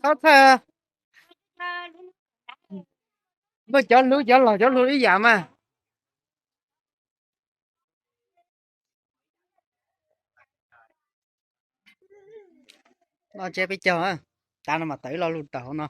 Txhob txhawj. Muaj cov hlub cov lom cov hlub ib yam mas. No tsev peb caug, tav no mas tawm lo lus tawm hauv no.